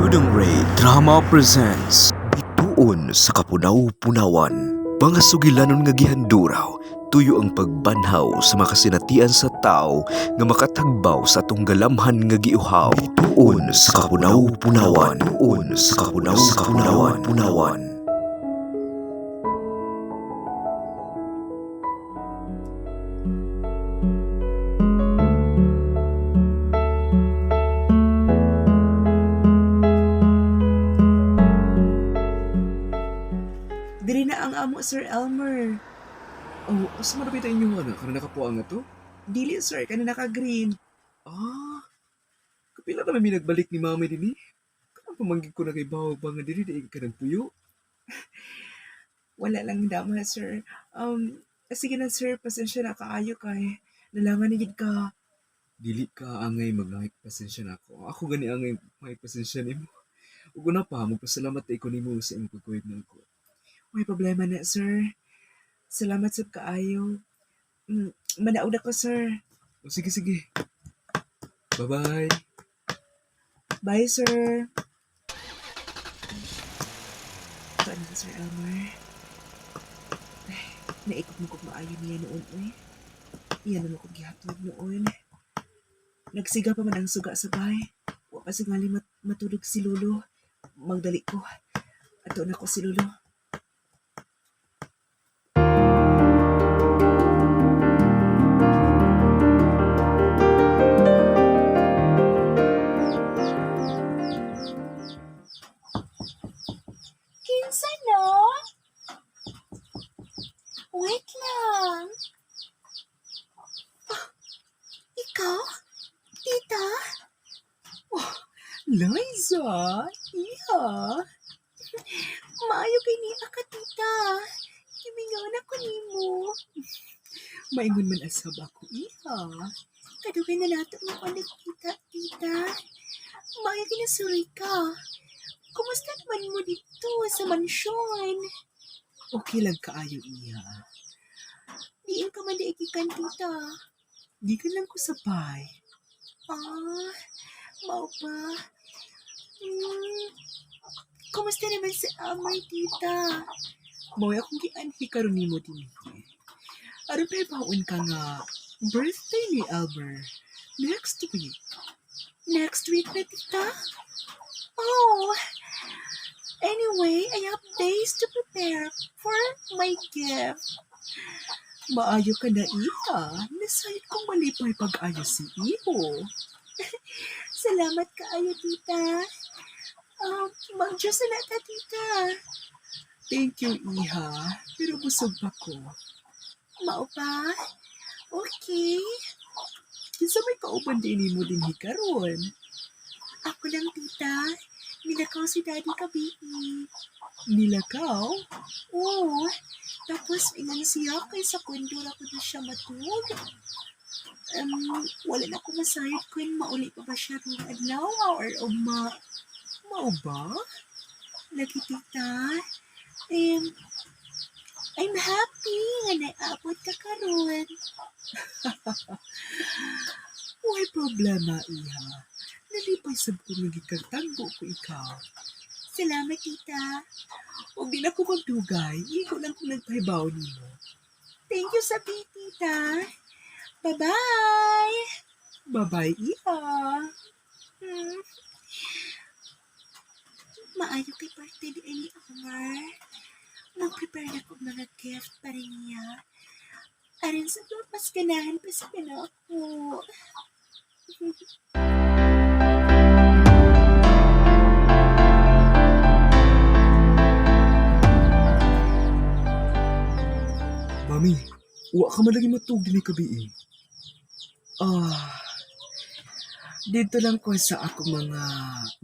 Dudong Ray Drama presents Bituon sa Kapunaw-Punawan. Mga sugilanon nga gihanduraw, tuyo ang pagbanhaw sa makasinatian sa tao nga makatagbaw sa atong galamhan nga giuhaw. Bituon sa Kapunaw-Punawan. Bituon sa Kapunaw-Punawan. Punawan. Diri na ang amo, Sir Elmer. Oh, asa man napita inyo nga na? Karon nakapuha nga to? Dili, sir, kana naka-green. Ah, kapila na may nagbalik ni mami dinhi. Kanang pamanggig ko na kay bawo ba nga diri di ka nagpuyo? Wala lang dama, sir. Sige na, sir, pasensya na kaayo kay. Nalangan ni gid ka. Dili ka angay magngayik pasensya na ako. Ako gani angay may pasensya nimo. Ug una pa, magpasalamat kay ko nimo sa imong pagkuwid nako. May problema na, sir. Salamat sab kaayo. Manaog na ko, sir. O sige sige. Bye-bye. Bye, sir. Ito na, Sir Elmer. Ay, naikot mo kog maayo niya noon, uy. Iyan naman kong gihatod noon. Nagsiga pa man ang suga sa bay. Wa pa singali matulog si Lolo. Magdali ko. Ato na ko si Lolo. Kinsa no? Wait lang. Ah, ikaw? Tita? Liza! Iha! Maayo kay niya ka, tita. Kimingaw na ko nimo. Maingon man asab ako, iha. Kadugay na nato mo ko nagkita, tita. Maayo kinasuri ka. Kumusta naman mo dito sa mansyon? Okay lang kaayo, iha. Diin ka man diigikan, tita. Gikan lang ko sa bay. Ah, mao ba? Hmm, kumusta naman si Amay, tita? Mao'y akong gianhi karon nimo dinhi. Aron pahibaon ka nga birthday ni Elmer next week. Next week na, tita? Oh, anyway, I have days to prepare for my gift. Maayo ka na, iha. Nasayod kong malipay pag-ayo si iho. Salamat kaayo, tita. Mag-Diyos na ta, tita. Thank you, iha. Pero busog pa ko. Mao ba? Okay. Kinsa may kauban din nimo dinhi karon? Ako lang, tita. Nilakaw si Daddy kabii. Nilakaw? Oo. Tapos, ingan siya kay sa kondo ra ko na siya matug. Wala na ko masayod kung mauli pa ba siya rong adlaw or ugma. Mao ba? Lagi, tita. Um, I'm happy nga naabot ka karon. Way problema, iha. Nalipay sab ko nga gikatagbo ko ikaw. Salamat, tita. Ug di na ko magdugay, igo lang kong nagpahibaw nimo. Thank you sa tita. Bye-bye! Bye-bye, iha. Maayo kay birthday di ay ni Omar. Mag-prepare na kog mga gift para niya. Aron sa mas ganahan pa sa ako. Mami, wa ka man lagi matug dinhi kabii. Ah, dito lang ko sa akong mga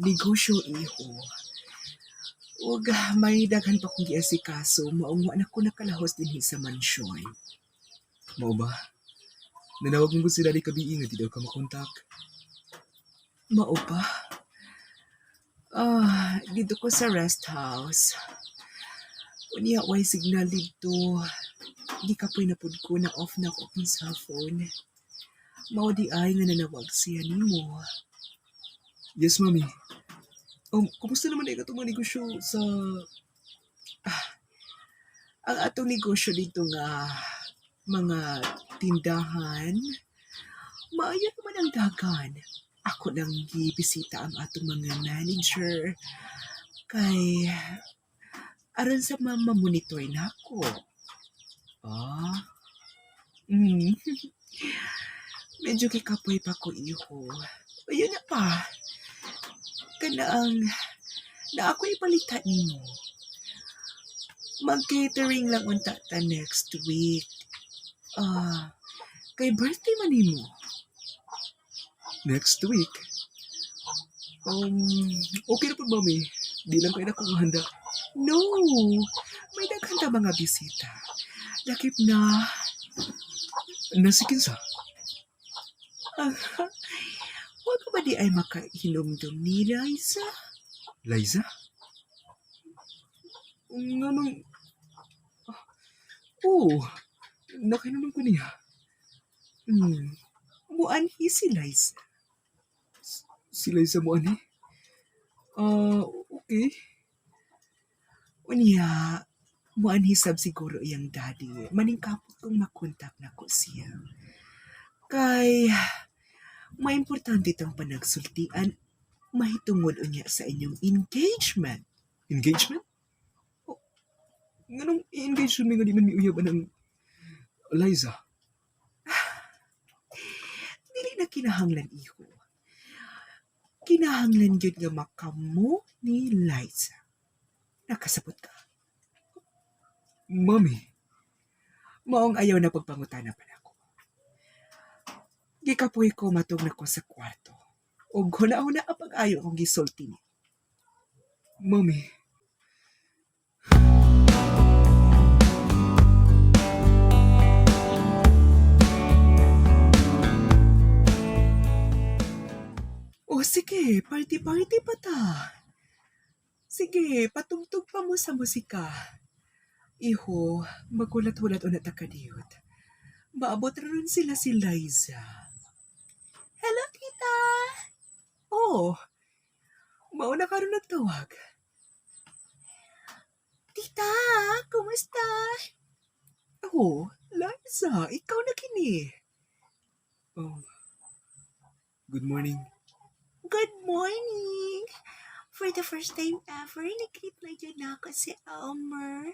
negosyo, iho. Ug may daghan pa kong giasikaso, maong wa na ko nakalahos dinhi sa mansyon. Mao ba? Nanawag mo si Daddy kabii nga di daw ka makontak. Mao pa? Ah, dito ko sa rest house. Unya, way signal dito. Di ka po'y napud ko na off na ako akong cellphone. Mao di ay nga nanawag siya nimo. Yes, mami. Kumusta naman ay katong mga negosyo sa... Ang atong negosyo dito nga mga tindahan, maayo naman ang dagan. Ako nang gibisita ang atong mga manager kay aron sa mamamonitor nako. Ah, Medyo kikapoy pa ko, iho. Ayun na pa. Kanaang na ako ipalita nimo. Mag-catering lang unta ta next week. Ah, kay birthday man nimo. Next week. Okay na po, mami. Di lang kayo na kung handa. No, may daghan ta mga bisita. Lakip na. Nasikin sa? Ah, wa ka ba di ay makahinumdum ni Liza? Liza? Nganong... Ah, oo, nakainuman ko niya. Muanhi si Liza. Si Liza mo, ani? Ah, okay. Unya, muanhi sab siguro iyang daddy. Maningkapot kong makontak nako siya. Kay, maimportante itong panagsultian mahitungod unya sa inyong engagement. Engagement? Oh, nganong i-engage mi nga di man miuyab ng Liza? Dili na kinahanglan, iho. Kinahanglan gyud nga makamo ni Liza. Nakasabot ka? Mami, Maong ayaw na pagpangutana pa nako. Gikapoy ko matug na ko sa kwarto. Og huna-huna ang pag-ayo akong gisulti ni. Mami. O sige, party-party pa ta. Sige, patugtog pa mo sa musika. Iho, magulat-hulat una ta kadiyot. Maabot ra ron sila si Liza. Hello, tita! Oh, mauna ka ron nagtawag. Tita, kumusta? Oh, Liza, ikaw na kini. Oh, good morning. Good morning! For the first time ever, nag-greet na yun ako si Elmer.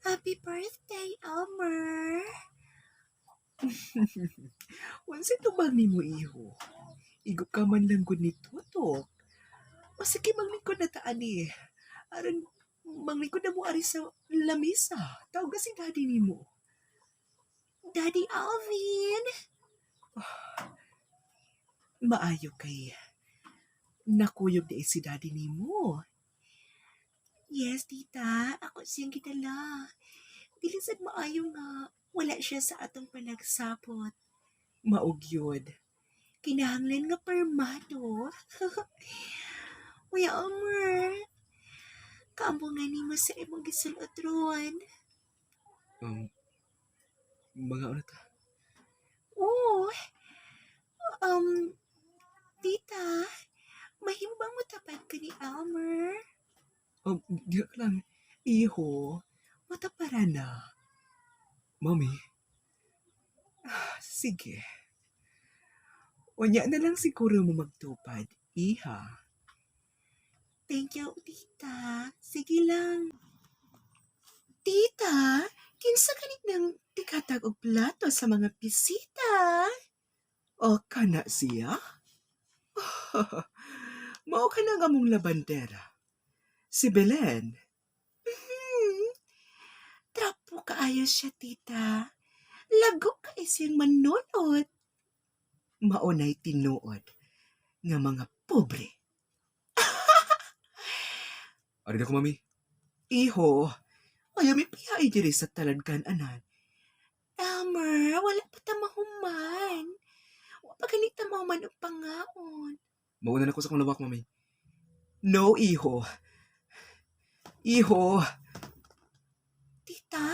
Happy birthday, Elmer! Unsa tubag nimo, iho? Igo ka man lang gud ni Tutok. O sige, manglingkod na ta ani. Aron manglingkod na mo ari sa lamesa. Tawag na si daddy nimo. Daddy Alvin! Maayo kay nakuyog di si daddy nimo. Yes, tita. Ako siyang gidala. Dili sad maayo nga wala siya sa atong panagsapot. Maog yun. Kinahanglan nga permado. Uy, Elmer. Kaambungan nimo sa imong gisulot ron. Um, mga ano ta? Oo. Um, tita, mahimo bang matapat ka ni Elmer? Di ka lang. Iho, matapara na. Mami, Ah, sige. Unya na lang siguro mo magtupad, iha. Thank you, tita. Sige lang. Tita, kinsa kanit ng tikatag og plato sa mga bisita? O kana siya? Mao ka na nga mong labandera. Si Belen. Trapo kaayo siya, tita. Lago ka siyang manunod. Maunay tinuod nga mga pobre. ari na ko, mami. Iho, ayaw mi piyaay diri sa taladkan anan. Elmer, wala pa ta mahuman. Wa pa ganita mahuman og pangaon. Mauna na ko sa akong lawak, mami. No, iho. Iho, Tita,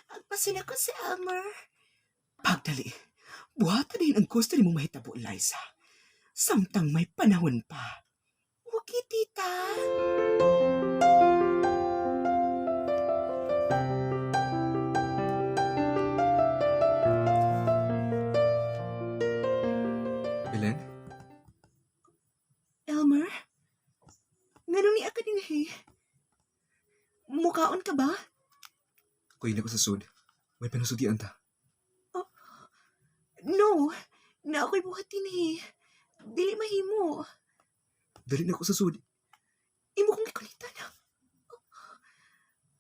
agpasin ako si Elmer. Pagdali. Buhatan din ang gusto nimo mahitabo, Liza. Samtang may panahon pa. Okay. Sige, tita. Belen, Elmer? Nganong ni ka din eh? Mukaon ka ba? kuy na ko sa sud. May panasugian ta. No, na ako'y buhatin eh. Dili mahimo. Dali na ko sa sud. Imo kong gikulitan.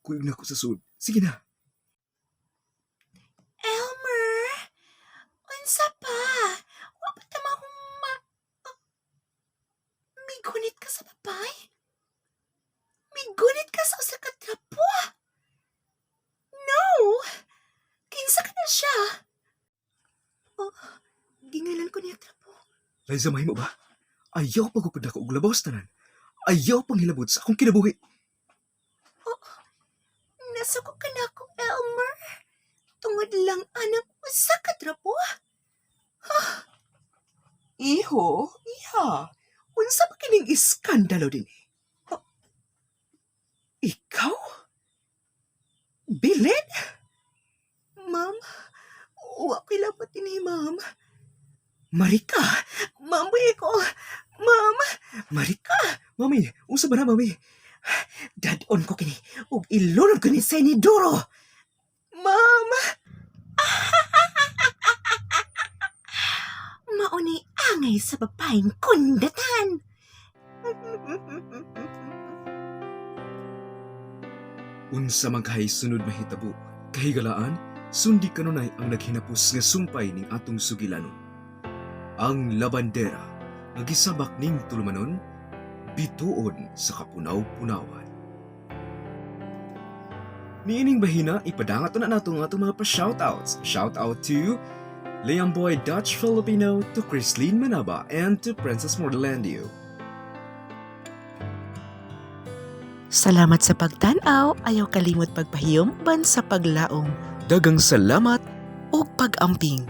Kuyog na ko sa sud. Sige na. Elmer! Unsa pa? Wa pa tama akong ma... Ah, Migunit ka sa babay? Migunit ka sa usa ka trapo? No! Kinsa ka na siya? Oh, Gingalan ko niya trapo. Liza, mahimo ba? Ayaw pagukod ako og labaw sa tanan. Ayaw panghilabot sa akong kinabuhi. Nasuko ka na ako, Elmer. Tungod lang anang usa ka trapo. Iho, iha. Unsa pa kining iskandalo din eh? Oh, ikaw? Bilin? Ma'am, wa ko'y lapat dinhi, ma'am. Marika! Ma'am, buhi ko. Ma'am, Marika! Mami, unsa ba na, mami? Dadon ko kini ug ilunod ko ni sa inidoro. Ma'am. Maunay angay sa babaeng kundatan. Unsa man kahay sunod mahitabo. Kahigalaan, sundi kanunay ang naghinapos nga sumpay ning atong sugilanon. Ang labandera nga gisabak ning tulumanon, bituon sa kapunaw-punawan. Niining bahina, ipadangat na nato ang atong mga pa-shoutouts. Shoutout to Liam Boy Dutch Filipino, to Chrislene Manaba, and to Princess Mordelandio. Salamat sa pagtan-aw, ayaw kalimot pagpahiyom ban sa paglaom Dagang salamat ug pag-amping.